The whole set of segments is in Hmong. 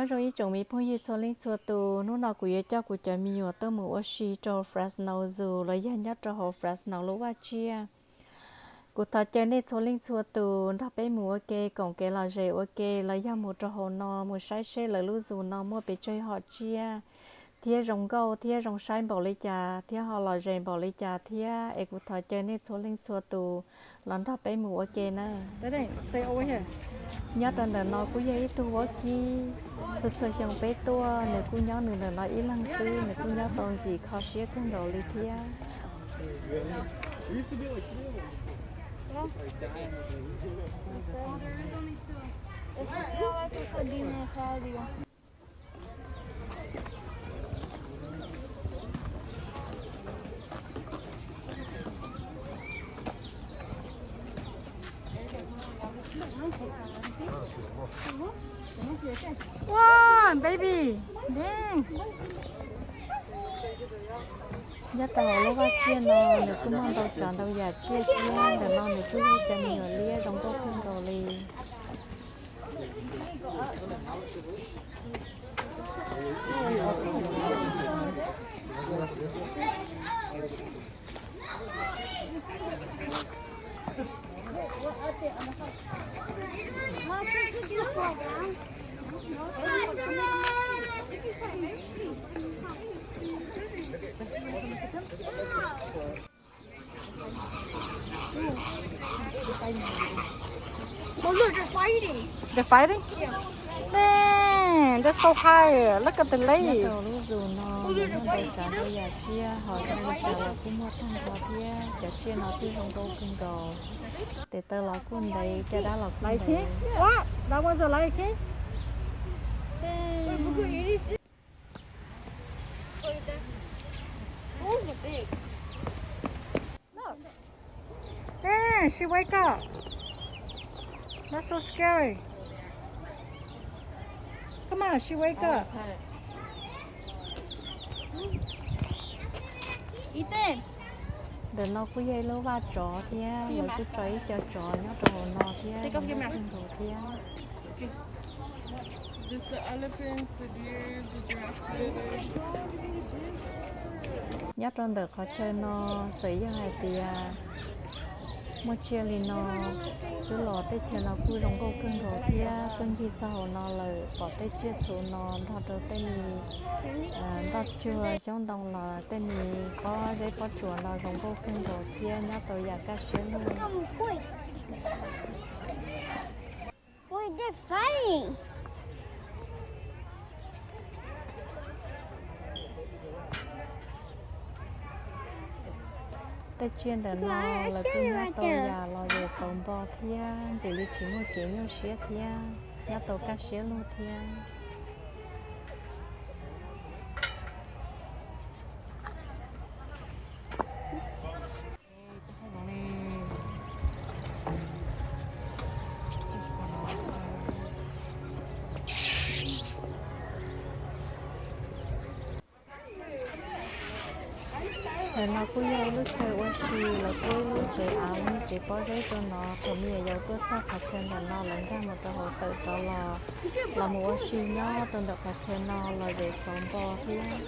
Nyob zoo ib tsoom me phooj ywg txhua leej txhua tus, hnub no kuv yuav coj kuv cov me nyuam tuaj mus ua si rau Fresno Zoo los yog nyob rau hauv Fresno lub vaj tsiaj. Kuv thov caw nej txhua leej txhua tus nrog peb mus ua ke, koom kev lom zem ua ke los yog mus rau hauv no mus saib seb lawv lub zoo no muaj pes tsawg hom tsiaj thiab zoo nkauj thiab zoo saib npaum li cas thiab ho lom zem npaum li cas thiab es kuv thov caw nej txhua leej txhua tus los nrog peb mus ua ke na. Nyob rau ntawm no kuj yog ib tug vaub kib, txhua txhua xyoo peb tuaj nws kuj nyob nws ntawm no ib leeg xwb, nws kuj nyob tau ntxim kho siab kawg nkaus li thiab. Wow, baby. Dang. Nyob rau hauv lub vaj tsiaj no nws kuj muaj ntau tsav ntau yam tsiaj thiab, ntawm no nws kuj yog cov me nyuam liab zoo nkauj kawg nkaus li. Oh, look, they're fighting. They're fighting? Yeah. Dang, they're so high. Look at the leg. Nyob rau lub zoo no nws muaj ntau tsav ntau yam tsiaj, ho zoo li cas los kuj muaj tag nrho thiab. Cov tsiaj no kuj zoo nkauj kawg nkaus. Tes taw los kuj ntev, caj dab los kuj ntev. That one's a lion king? Dang. Those are big. Look. Dang, she wake up. That's so scary. Come on, she wake up. Ethan. Ntawm no kuj yog ib lub vaj tsov thiab, lawv kuj tso ib co tsov nyob rau hauv no thiab, zoo nkauj kawg nkaus thiab. There's the elephants, the deers, the giraffes, the... Nyob rau ntawm qhov chaw no, txawm yog hais tias muaj tsiaj li no xwb los tej chaw no kuj zoo nkauj kawg nkaus thiab. Tuaj ncig txog hauv no lawm pom tej tsiaj txhu no nrog rau tej me nroj tsuag xyoob ntoo los tej me pob zeb pob tsuas no zoo nkauj kawg nkaus thiab, nyob tau yam kaj siab lug. Tej tsiaj ntawm no lawv kuj nyob tau yam lom zem xauv npo thiab, ntxim li tsis muaj kev nyuaj siab thiab, nyob tau kaj siab lug thiab. Ntawm no kuj yog lub chaw ua si, lawv kuj ib lub tsev av, lub tsev pob zeb rau no, thaum me nyuam yaus tuaj txog qhov chaw ntawm no lawv nkag mus rau hauv tawm rov los, los mus ua si nyob rau ntawm qhov chaw no los zem xauv npo thiab.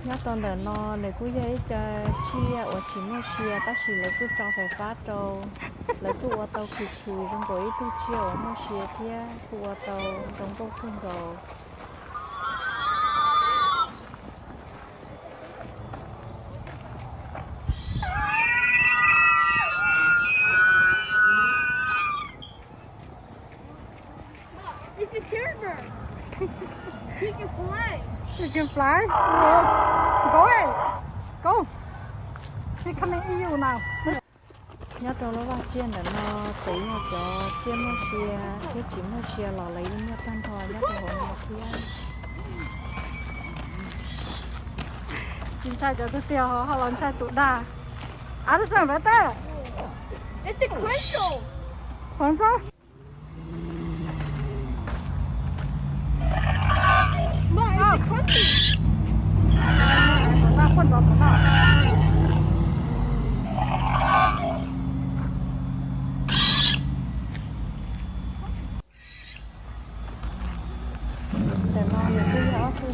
Nyob rau ntawm no nws kuj yog ib co tsiaj uas tsis muaj sia tab sis lawv kuj tso fais fab rau, lawv kuj ua tau khwm khwm zoo nkaus ib tug tsiaj uas muaj sia thiab, kuj ua tau zoo nkauj kawg nkaus. It's the terror bird. He can fly. You can fly? Go ahead. Go. He coming at you now. Nyob rau lub vaj tsiaj ntawm no txawm yog cov tsiaj muaj sia thiab tsis muaj sia los lawv yeej muaj tag nrho nyob rau hauv no thiab. Tsis ntshai cov tiag tiag ho los ntshai tus dag. Av xeem vaj teb. It's the cruncho. Cruncho? Mom, it's the crunchy. Tus dag quaj nrov tus dag.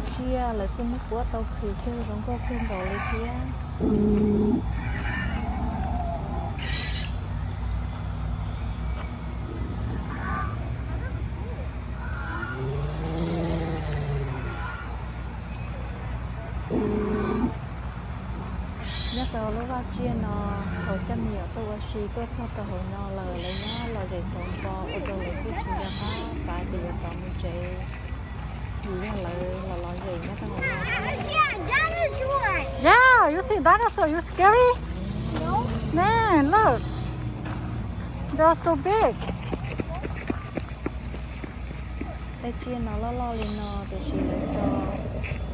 Tsiaj lawv kuj muab puab tau khwv kawg zoo nkauj kawg nkaus li thiab. Nyob rau lub vaj tsiaj no, thaum coj me nyuam tuaj ua si tuaj txog rau hauv no lawm, lawv nyob lom zem xauv npo ua rau lawv kuj tsis nco qab xav tias yuav rov mus tsev, vim yog lawv los lom zem nyob rau hauv no. Yeah, you see dinosaur, you scary? Man, look. They're so big. Tej tsiaj no loj loj li no tiam sis lawv tso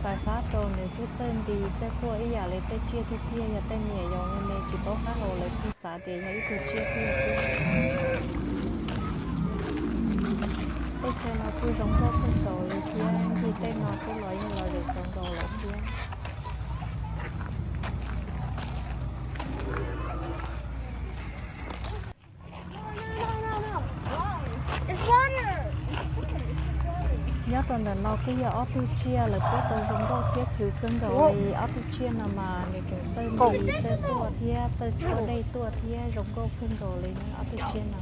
fais fab rau nws kuj txawj nti txawj quaj ib yam li tej tsiaj tiag tiag, yog tej me nyuam yaus me me tsis paub qab hau lawv kuj xav tias yog ib tug tsiaj tiag tiag. Tej chaw no kuj zoo nkauj kawg nkaus li thiab, ncig tej no xwb los yeej lom zem txaus nkaus lawm thiab. Nyob rau ntawm no kuj yog ob tug tsiaj lawv puab tau zoo nkauj thiab khwv kawg nkaus li. Ob tug tsiaj no mas nws tseem txawj nti txawj quaj thiab txawj tshuab dej tuaj thiab zoo nkauj kawg nkaus li ob tug tsiaj no.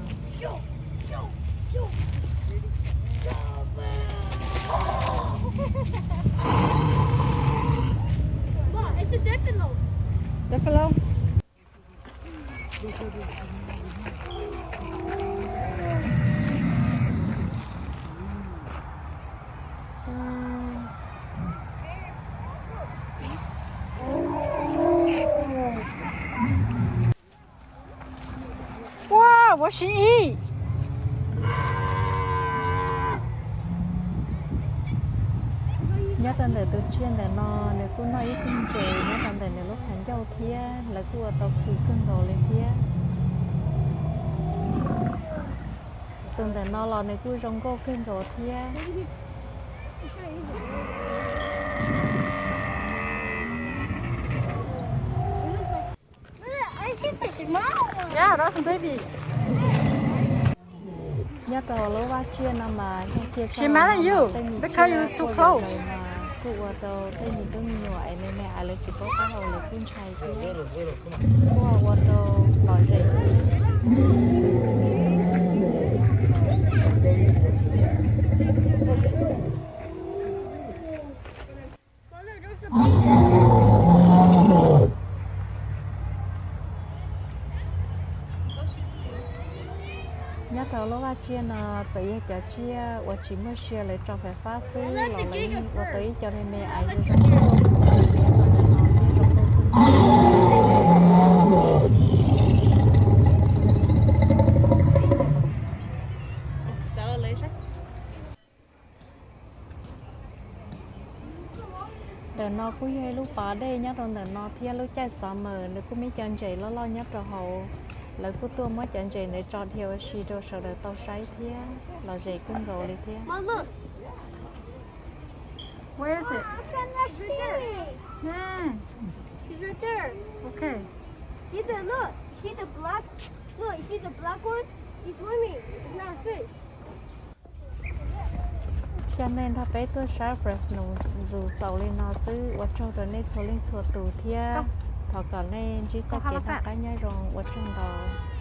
Wow, what she eat? Nyob rau ntawm tus tsiaj ntawm no, nws kuj noj ib tug ntses nyob rau ntawm nws lub qhov ncauj thiab, lawv kuj ua tau khwv kawg nkaus li thiab. Tus ntawm no los nws kuj zoo nkauj kawg nkaus thiab. Yeah, that's a baby. Nyob rau lub vaj tsiaj no mas yog cia txog tej me tsiaj quaj zom zaws mas kuj ua rau tej me tub me nyuam es me me es lawv tsis paub qab hau lawv kuj ntshai thiab, kuj ua rau lom zem thiab. Nyob rau lub vaj tsiaj no txawm yog cov tsiaj uas tsis muaj sia lawv tso fais fab xwb los lawv yeej ua tau ib co me me es zoo zoo nkauj kawg nkaus li thiab, tus ntawm no thiab zoo nkauj kawg nkaus. Ntawm no kuj yog ib lub pas dej nyob rau ntawm no thiab, lub caij summer nws kuj muaj cov ntses loj loj nyob rau hauv. Lawv kuj tuaj muab cov ntses ntawd tso dhia ua si rau sawv daws tau saib thiab, lom zem kawg nkaus li thiab. Where is it? It's right there. Hmm. It's right there. Okay. Ethan, look. You see the black? Look, you see the black one? He's swimming. It's not a fish. Coj nej nrog peb tuaj saib Fresno Zoo xaus li no xwb, ua tsaug rau nej txhua leej txhua tus thiab. Thov kom nej ntsib txoj kev noj qab nyob zoo, ua tsaug ntau.